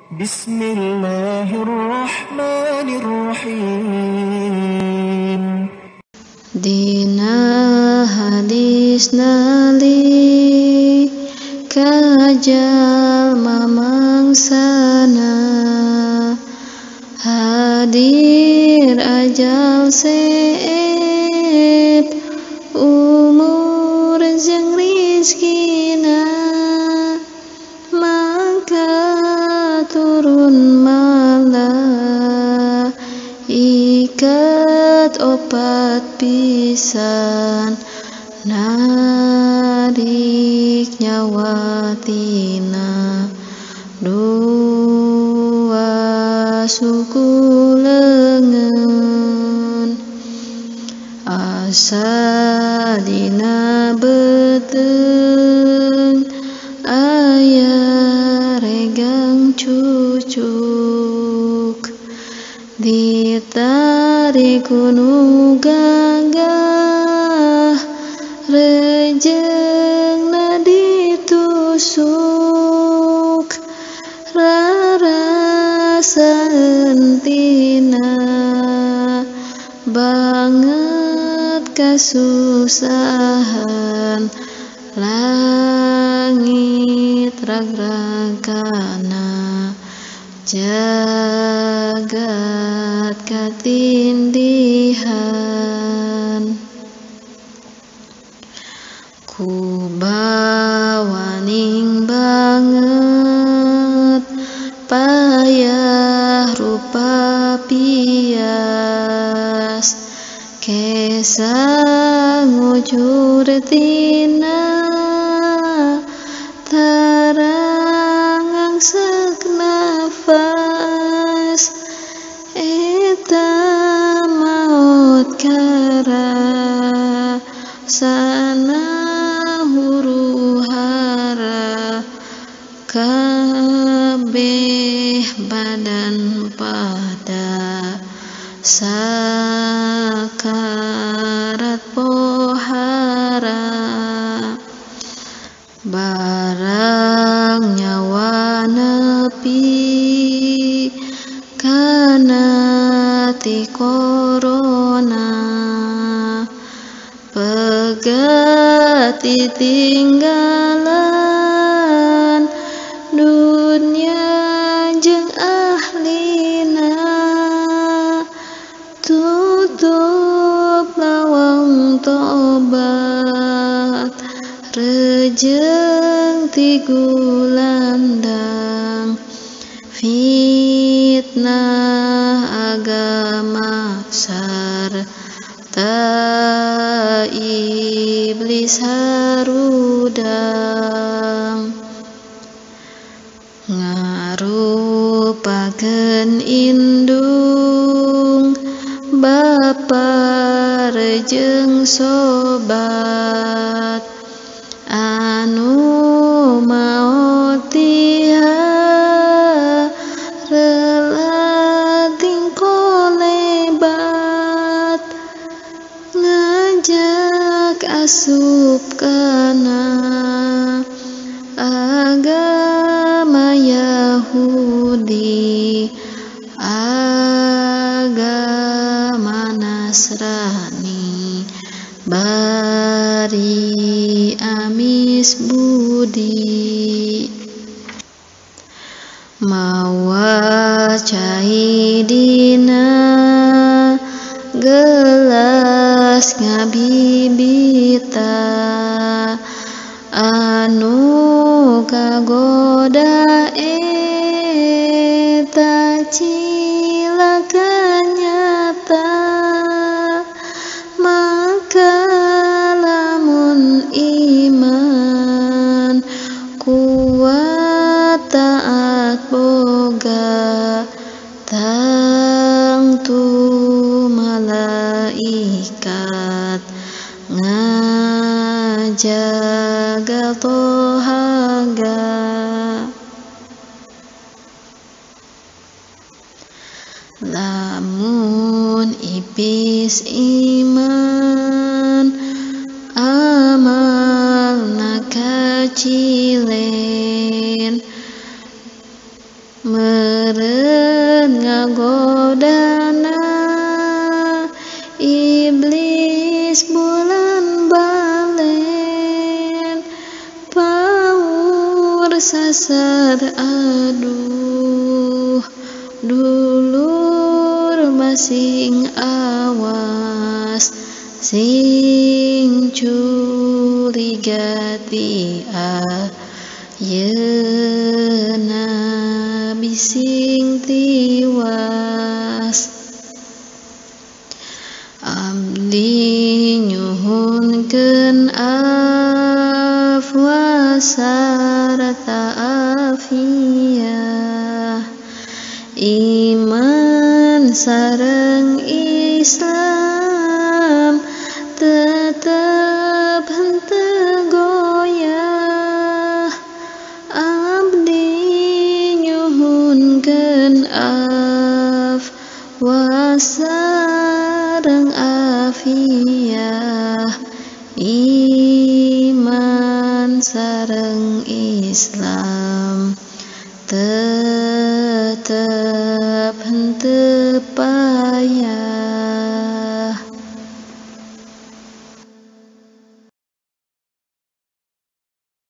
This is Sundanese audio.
Bismillahirrahmanirrahim. Dina hadis nali kajal mamangsana, hadir ajal seep umur jeung rizkina, maka turun malaikat opat pisan narik nyawa tina dua suku leungeun, asa dina beuteung aya regang cucuk, ditarik ku nu gagah rejeungna ditusuk, rarasaeun tina banget kasusahan, langit ragragana jagat katindihan. Ku bawaning banget payah rupa pias, kesa ngucur tina tarang angsek nafas, eta maot kara sana huru hara, kabeh badan pada sakarat pohara, barang nyawa nepi kana ti korona, pegat tinggalan dunia jeung ahlina, tutup lawang tobat rejeng ti gulandang, fitnah agama sarta iblis harudang, ngarupakeun indung bapa rejeng sobat, anu maot rela tingko lebat, ngajak asup kana agama Yahudi, agama Nasrani, bari amis budi. Mawa cai dina gelas ngabibita, anu kagoda eta cilaka nyata, maka lamun iman kuat taat boga, tangtu malaikat ngajaga tohaga. Lamun ipis iman amalna kacilen, Meureun ngagodana iblis bulan balen paur sasar aduh dulur masing awas sing curiga ti ayeuna bising tiwas. Abdi nyuhunkeun afwa sarta afiah, iman sareng Islam tetep henteu goyah. Abdi nyuhunkeun afwa sareng afiah, iman sareng Islam tetep henteu payah.